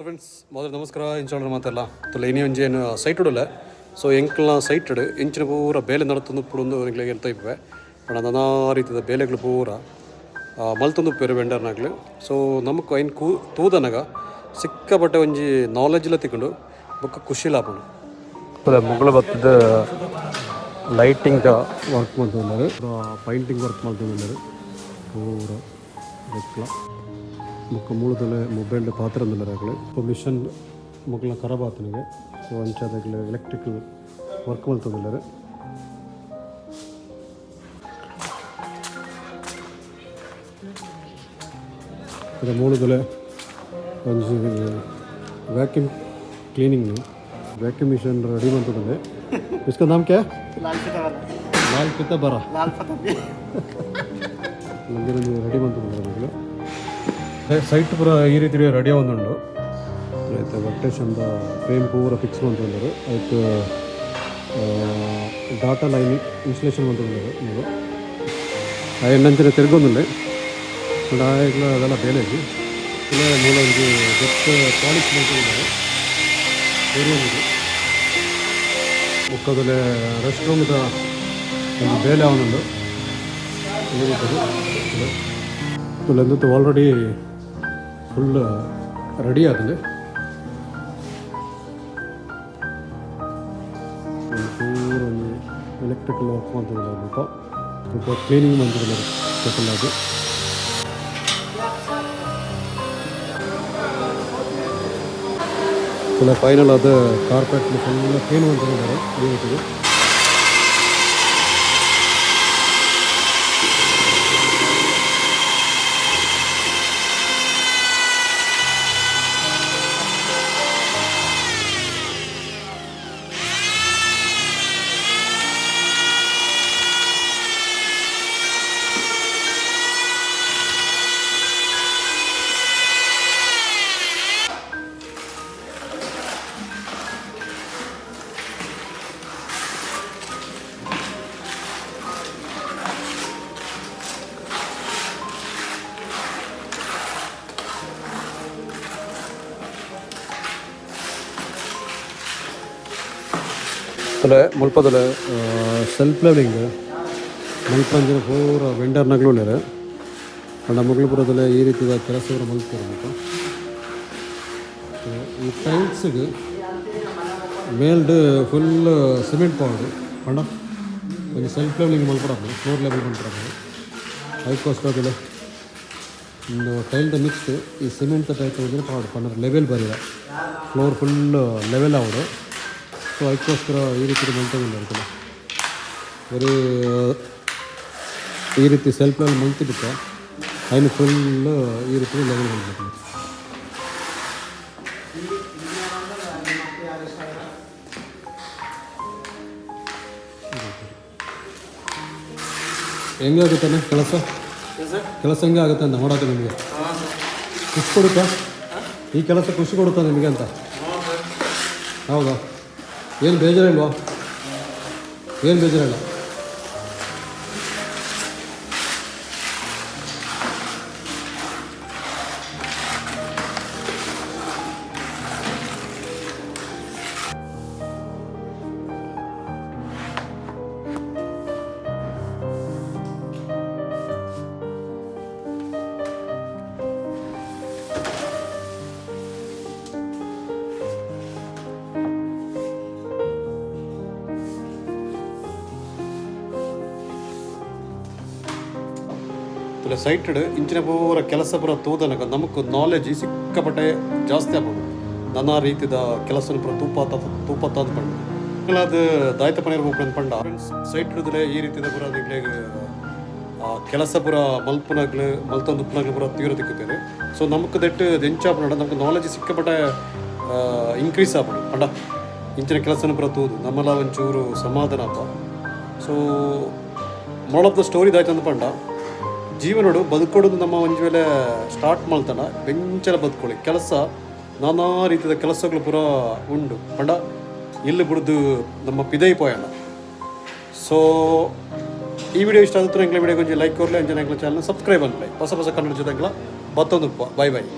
Friends, ಮೊದಲು ನಮಸ್ಕಾರ. ಇಂಚಾಳ ಮಾತೆಲ್ಲ ತುಲ್ಲ ಇನಿ ಒಂಜಿ ಏನು ಸೈಟ್ ಉಡಲ್ಲ. ಸೊ ಎಂಕ್ಲ ಸೈಟ್ ಇಂಚಿನ ಪೂರ ಬೇಲೆ ನಡತೊಂದು ಉಪ್ಪುಂಡು ಎಂಕ್ಲೆಗ್ ತೋಯಿಪುವೆ. ಪಂಡ ನಾನಾ ರೀತಿದ ಬೇಲೆಗಳು ಪೂರ ಮಲ್ತೊಂದು ಉಪ್ಪುವೆರ್ ವೆಂಡರ್ನಾಗ್ಲು. ಸೊ ನಮಕ್ ಐನ್ ಕೂ ತೂದನಗ ಸಿಕ್ಕಾಪಟ್ಟೆ ಒಂಜಿ ನಾಲೆಜ್ಲ ತಿಕ್ಕುಂಡು, ಬೊಕ್ಕ ಖುಷಿಲ ಆಪುಂಡು. ಮೊಗಳ ಬತ್ತದ ಲೈಟಿಂಗ್ ವರ್ಕ್ ಮಲ್ತೊಂದುಲ್ಲೆರ್, ಪೈಂಟಿಂಗ್ ವರ್ಕ್ ಮಲ್ತೊಂದುಲ್ಲೆರ್ ಪೂರ ಬೊಕ್ಕ. ಬೊಕ್ಕ ಮೂಲದಲ್ಲೇ ಮೊಬೈಲ್ ಪಾತೆರೊಂದುಲ್ಲೆರ್ ಅಕುಲು. ಮಿಷನ್ ಮೊಕ್ಲೆನ ಖರಾಬ್ ಆತನಿಗೆ. ಸೊ ಅಂಚಾದ್ ಅಕ್ಲ್ ಎಲೆಕ್ಟ್ರಿಕಲ್ ವರ್ಕ್ ಮಲ್ತೊಂದುಲ್ಲೆರ್. ಇದು ಮೂಲದಲ್ಲೇ ಒಂಜಿ vacuum cleaning, vacuum machine ready ಮಲ್ತೊಂದುಲ್ಲೆ. इसका नाम क्या है? लाल फतेह वाला। ಲಾಲ್ ಪಿತ ಬರ. लाल फतेह। ಒಂಜಿ ರೆಡಿ ಮಲ್ತೊಂದುಲ್ಲೆರ್ ಮೊಕುಲು. ಸೈಟ್ ಪೂರ ಈ ರೀತಿ ರೆಡಿ ಆವೊಂದುಂಡು. ಐತ ವೊಲ್ಟೇಷನ್ದ ಫ್ರೇಮ್ ಪೂರ ಫಿಕ್ಸ್ ಮಲ್ತೊಂದುಲ್ಲೆರ್. ಐಕ್ ಡಾಟಾ ಲೈನ್ ಇನ್ಸ್ಟಲೇಷನ್ ಮಲ್ತೊಂದುಲ್ಲೆರ್ ಮೂಲು. ಆಯೆ ಅಂಚನೆ ತಿರ್ಗೊಂದುಲ್ಲೆ. ಪಂಡ ಆಯೆಗ್ಲ ಅದೆಲ್ಲ ಬೇಲೆ ಇಜ್ಜಿ. ಇಲ್ಲ, ಮೂಲ ಒಂಜಿ ದೆತ್ತ್ ಪಾಲಿಶ್ ಮಲ್ತೊಂದುಲ್ಲೆರ್. ಏರಿಯಾ ಬೊಕ್ಕದಲೆ ರೆಸ್ಟ್ ರೂಮ್ದ ಒಂಜಿ ಬೇಲೆ ಆವೊಂದುಂಡು. ಉಂದು ಆಲ್ರೆಡಿ ಫುಲ್ ರೆಡಿ ಆತುಂಡು. ಪೂರ ಒಂಜಿ ಎಲೆಕ್ಟ್ರಿಕಲ್ ವರ್ಕ್ ಮಲ್ತೊಂದುಲ್ಲೆರ್ ಮುಲ್ಪ. ಮುಲ್ಪ ಕ್ಲೀನಿಂಗ್ ಮಲ್ತೊಂದುಲ್ಲೆರ್ ಟೋಟಲ್ ಆದ್. ಫುಲ್ ಫೈನಲ್ ಆದ್ ಕಾರ್ಪೆಟ್ ಫುಲ್ ಕ್ಲೀನ್ ಮಲ್ತೊಂದುಲ್ಲೆರ್ ಈ ರೀತಿಡ್. ತಲೆ ಮುಲ್ಪದಲೆ ಸೆಲ್ಫ್ ಲೆವೆಲಿಂಗ್ ಮಲ್ಪಂಜಿನ ಪೂರ ವೆಂಡರ್ನಗ್ಲು ಉಲ್ಲೆರ್. ಪಂಡ ಮೊಗಲು ಪೂರದಲೆ ಈ ರೀತಿದ ಕೆಲಸ ಪೂರ ಮಲ್ಪುವೆರ್ ಮುಲ್ಪ. ಈ ಟೈಲ್ಸ್ಗ್ ಮೇಲ್ಡ್ ಫುಲ್ ಸಿಮೆಂಟ್ ಪಾವೊಡು. ಪಂಡ ಒಂಜಿ ಸೆಲ್ಫ್ ಲೆವೆಲಿಂಗ್ ಮಲ್ಪೊಡಾಪುಂಡು, ಫ್ಲೋರ್ ಲೆವೆಲ್ ಮಲ್ಪೊಡಾಪುಂಡು. ಐಕೋಸ್ಕರ ಉಂದು ಟೈಲ್ದ ಮಿಕ್ಸ್ ಈ ಸಿಮೆಂಟ್ ಟೈಪ್ ಒಂಜಿ ಪಾವೊಡು. ಪಂಡ ಲೆವೆಲ್ ಬರಿಯ, ಫ್ಲೋರ್ ಫುಲ್ ಲೆವೆಲ್ ಆವೊಡು. ಸೊ ಅದಕ್ಕೋಸ್ಕರ ಈ ರೀತಿ ಮಲ್ತೊಂದುಲ್ಲೆರ್. ಬರೀ ಈ ರೀತಿ ಸೆಲ್ಫ್ ಲೆವೆಲ್ ಮಲ್ತಿ ಬೊಕ್ಕ ಐನ್ ಫುಲ್ ಈ ರೀತಿ ಲೆವೆಲ್ ಮಲ್ಪೊಡು. ಹೆಂಗಾಗುತ್ತಾನೆ ಕೆಲಸ? ಕೆಲಸ ಹೆಂಗೆ ಆಗುತ್ತೆ ಅಂತ ನೋಡೋಕೆ ನಿಮಗೆ ಖುಷಿ ಕೊಡುತ್ತಾ? ಈ ಕೆಲಸ ಖುಷಿ ಕೊಡುತ್ತಾ ನಿಮಗೆ ಅಂತ? ಹೌದಾ? ಏನು ಬೇಜಾರಿಲ್ವಾ? ಏನು ಬೇಜಾರಿಲ್ಲ. ಸೈಟೆಡ್ ಇಂಚಿನ ಪೂರ ಕೆಲಸ ಪೂರ ತೂದನಗ ನಮಕ್ ನಾಲೆಜ್ ಸಿಕ್ಕಾಪಟ್ಟೆ ಜಾಸ್ತಿ ಆಪುಂಡು. ನಾನಾ ರೀತಿದ ಕೆಲಸನ ಪೂರ ತೂಪಾತ ತೂಪತ್ತಾದ ಪಂಡ ಅದು ದಾಯ್ತ ಪನೀರ್ ಪೋಪುಂಡು ಪಂಡ. ಫ್ರೆಂಡ್ಸ್, ಸೈಟ್ ಹಿಡಿದ್ರೆ ಈ ರೀತಿದ ಪೂರ ನಿಕ್ಲೆಗ್ ಕೆಲಸ ಪೂರ ಮಲ್ಪುನಗ್ಲು, ಮಲ್ತೊಂದು ಉಪ್ಪುನಗ್ಲು ಪೂರ ತೀವ್ರ ತಿಕ್ಕುತ್ತೇವೆ. ಸೊ ನಮಕ್ ದೆಟ್ಟು ಎಂಚ ಆಪುಂಡು, ನಮಕ್ ನಾಲೆಜ್ ಸಿಕ್ಕಾಪಟ್ಟೆ ಇನ್ಕ್ರೀಸ್ ಆಪುಂಡು. ಪಂಡ ಇಂಚಿನ ಕೆಲಸನ ಪೂರ ತೂದು ನಮ್ಮಲ ಒಂಚೂರು ಸಮಾಧಾನ ಆಪ. ಸೊ ಮೋರಲ್ ಆಫ್ the story ದಾಯ್ತಂದು ಪಂಡ, ಜೀವನಡು ಬದುಕೊಡೋದು ನಮ್ಮ ಒಂಜಿ ವೇಳೆ ಸ್ಟಾರ್ಟ್ ಮಲ್ತನ ಬೆಂಚಲ ಬದುಕೊಳ್ಳಿ. ಕೆಲಸ ನಾನಾ ರೀತಿಯ ಕೆಲಸಗಳು ಪೂರ ಉಂಡು. ಪಂಡ ಇಲ್ಲಿ ಬುಡ್ದು ನಮ್ಮ ಪಿದೈ ಪೋಯಣ. ಸೊ ಈ ವಿಡಿಯೋ ಇಷ್ಟ ಆದ್ರೆ ಎಂಕ್ಲೆ ವಿಡಿಯೋ ಒಂಜಿ ಲೈಕ್ ಕೊರ್ಲೆ. ಅಂಚನೆ ಎಂಕ್ಲೆ ಚಾನಲ್ ಸಬ್ಸ್ಕ್ರೈಬ್ ಅನ್ಲೆ. ಹೊಸ ಹೊಸ ಕನ್ನಡ ಜೊತೆ ಬತ್ತೊಂದು. Boy boy.